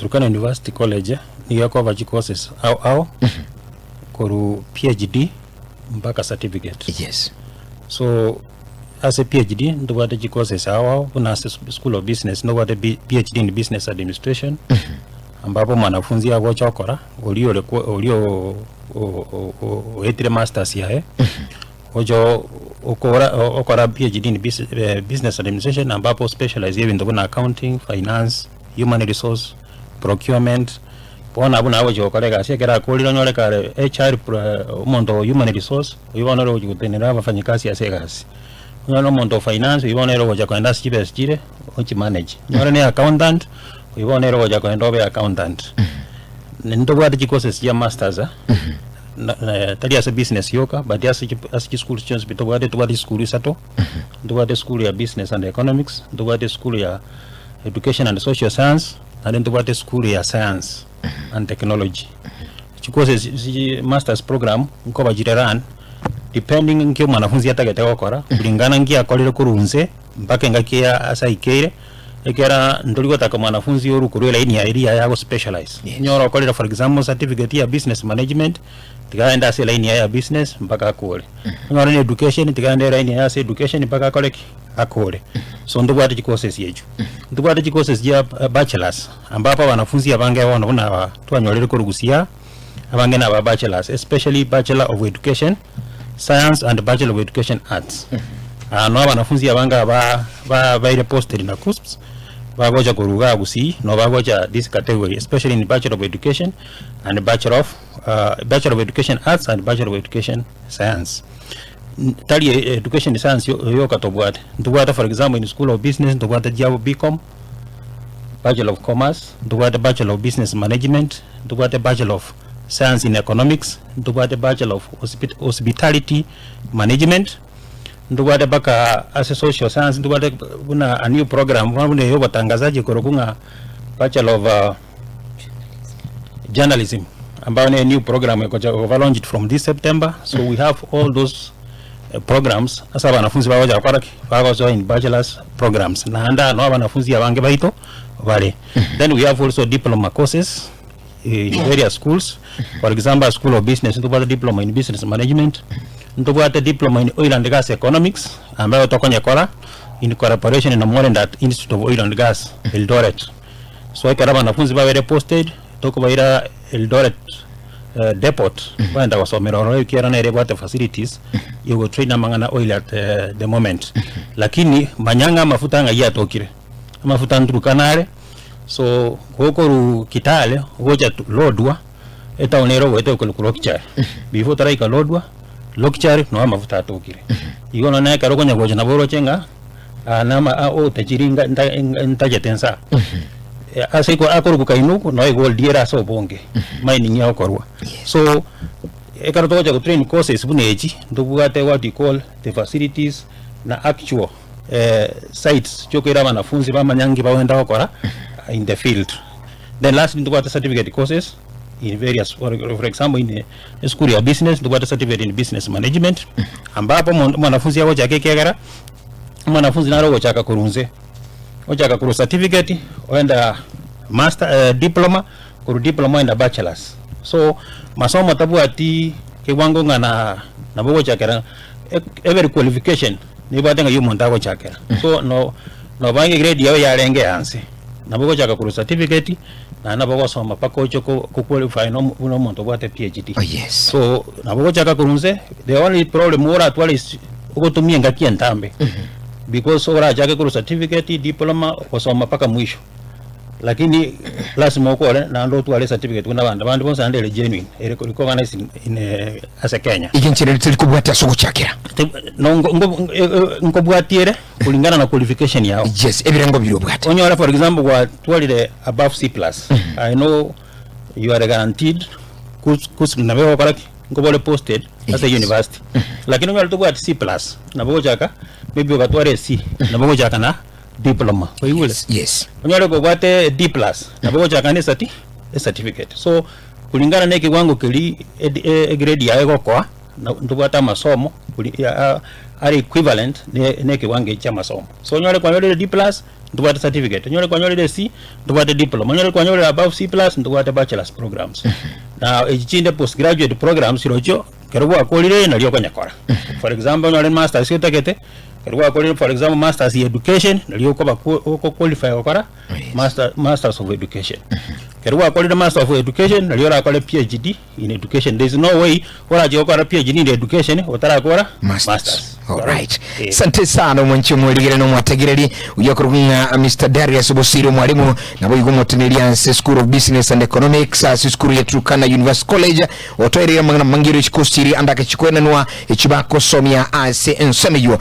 Turkana University College nigo ekoba chicourses ao ao korwa PhD mpaka certificate. Yes. So ase PhD ntobwate chicourses ao ao buna ase school of business ntobwate B- PhD in business administration ambapo mwanafunzi agocha okora oria ore kwa- oria o- o- o- o- oetire masters yaye Ocho okora okora PhD in business administration ambapo ospecialize ebinto buna accounting, finance, human resource, procurement, bono abwo nabo ogochia gokora egasi ekero akorire onyore kare HR omonto o human resource oywo bono ore ogochia gotenenera abafanyikazi ase egasi. Onyore omonto o finance oywo bono ere ogocha kogenda ase chibesa chire ochimanage. Onyore ne accountant oywo bono ere ogocha kogenda obe accountant. Ntobwate chicourses chia masters. Tari ase business yoka but ase ase chisukuru chionsi pi tobwate, tobwate chisukuru isato, ntobwate esukuru ya business and economics, ntobwate esukuru ya education and social science, naende ntobwate esukuru ya science and technology. Chicourses chi masters program nkoba chire run depending nki omwanafunzi atagete gokora, kulingana nki akorire korwa inse mpaka engaki eye ase aikeire. Ekiagera ntori gotaka mwanafunzi orwe korwa elaini yaye eria yaye ago specialize. Yes. Onyore okorire for example certificate ya business management, tiga aende ase elaini yaye ya business mpaka akore. Onyore na education, tiga aende elaini yaye ase education mpaka akore ki? Akore. So ntobwate chicourses echio. Ntobwate chicourses chia bachelors, ambapo abanafunzi abange bono buna aba twanyorire korwa gusii aa, abange na aba bachelors, especially bachelor of education science and bachelor of education arts. Aa noo abanafunzi abange aba ba baire posted na KUCCPS bagocha korwa igaa Gusii noo bagocha this category especially in bachelor of education and bachelor of bachelor of education arts and bachelor of education science. Tari education science yoka tobwate, ntobwate for example in school of business ntobwate chiabo BCom. Bachelor of Commerce, ntobwate Bachelor of Business Management, ntobwate Bachelor of Science in Economics, ntobwate Bachelor of Hospitality Management, ntobwate mpaka ase Social Science ntobwate buna a new program bono buna eya obotangazaji ekorokwa ng'a Bachelor of Journalism ambayo ne new program egocha koba launched from this September, so we have all those programs ase abanafunzi bagocha gokora ki? Bagosoa in bachelors programs naende aa noo abanafunzi abange baito bare. Then we have also diploma courses in various schools, for example a school of business ntobwate diploma in business management, ntobwate diploma in oil and gas economics ambayo tokonyekora in collaboration na Morendat Institute of Oil and Gas Eldoret. So ekero abanafunzi babere posted, tokobaira Eldoret depot bagenda gosomera ororo ekiagera nere ebwate facilities ya gotrain amang'ana oil at the moment. Lakini manya ng'a amafuta ng'ai atokire, amafuta nturukana are, so gokorwa Kitale gocha Lodwar, etown ere ogoeta ekorokwa Lokichar, before otaraika Lodwar, Lokichar noo amafuta atokire. Igo nonye ekero okonya gocha nabo oroche ng'a. Aa nama a otachiri nga nta ntachete nsa ase iko akorokwa Kainuku noe egold ere ase obonge mining egokorwa. So ekero togocha go train courses buna echi ntobwate what we call the facilities na actual sites chiokoira abanafunzi bamanya nki bagenda gokora in the field. Then lastly ntobwate certificate courses in various for example in esukuru ya business ntobwate certificate in business management ambapo omonto omwanafunzi agochaka ekiagera Omwanafunzi nare ogochaka korwa inse, ochaka korwa certificate oenda master diploma, korwa diploma oenda bachelors. So masomo tabwati kewango ng'a na nabo ogochakera every qualification nebwate ng'ai omonto agochakera. So no noba egrade yao yarenge ya nse, nabo ogochaka korwa certificate naende nabo ogosoma mpaka oche ko qualify na buna omonto obwate PhD. Oh yes. So nabo ogochaka korwa inse, the only problem oratware is ogotumia engaki entambe because orachake korwa certificate, diploma, gosoma mpaka mwisho lakini lasima okore naende otware ecertificate buna abanto bande bonsi naende ere genuine ere recognized in ase Kenya. Iga enchera ere teri kobwatia ase ogochakera. Nkobwatie ere kulingana na qualification yao. Yes, ebirengo biria obwate. Onyore for example gwatwarire above C plus, I know you are guaranteed kus nabo egokora ki? Nkobore posted ase Yes. university. Lakini onyore tobwati C plus, nabo ogochaka maybe ogatwara ec, nabo ogochaka na diploma, kwaigure? Yes, yes. Onyore kobwate D plus, nabo ogochaka na esati ecertificate. So kulingana na ekewango keria ed- e- egrade yago egokoa, na ntobwate amasomo kuri are equivalent ne ne ekewango eki kia amasomo. So onyore kwanyorire D plus. Ntobwate certificate, onyore kwanyorire C, ntobwate diploma, onyore kwanyorire above C plus, ntobwate bachelors programs. Na echi chinde postgraduate programs chirochio, ekero gwakorire nario okonyekora. For example, onyore masters otagete, ekero gwakorire for example masters ya education, nario okoba oko qualify gokora master masters of education. Ekero gwakorire master of education, nario orakore PhD in education. There is no way orache gokora PhD in education otarakora Masters. masters. Alright. Eh. Asante sana omwanchi omorigere na omwategereri uyo akorokwa ng'a Mr. Darius Bosire omwalimu nabo igo omoteneri ase School of Business and Economics ase esukuru ya Turkana University College otoereire amang'ana mangiro chikosiri andake chikwenanwa echi bakosomia ase ensemo eywo.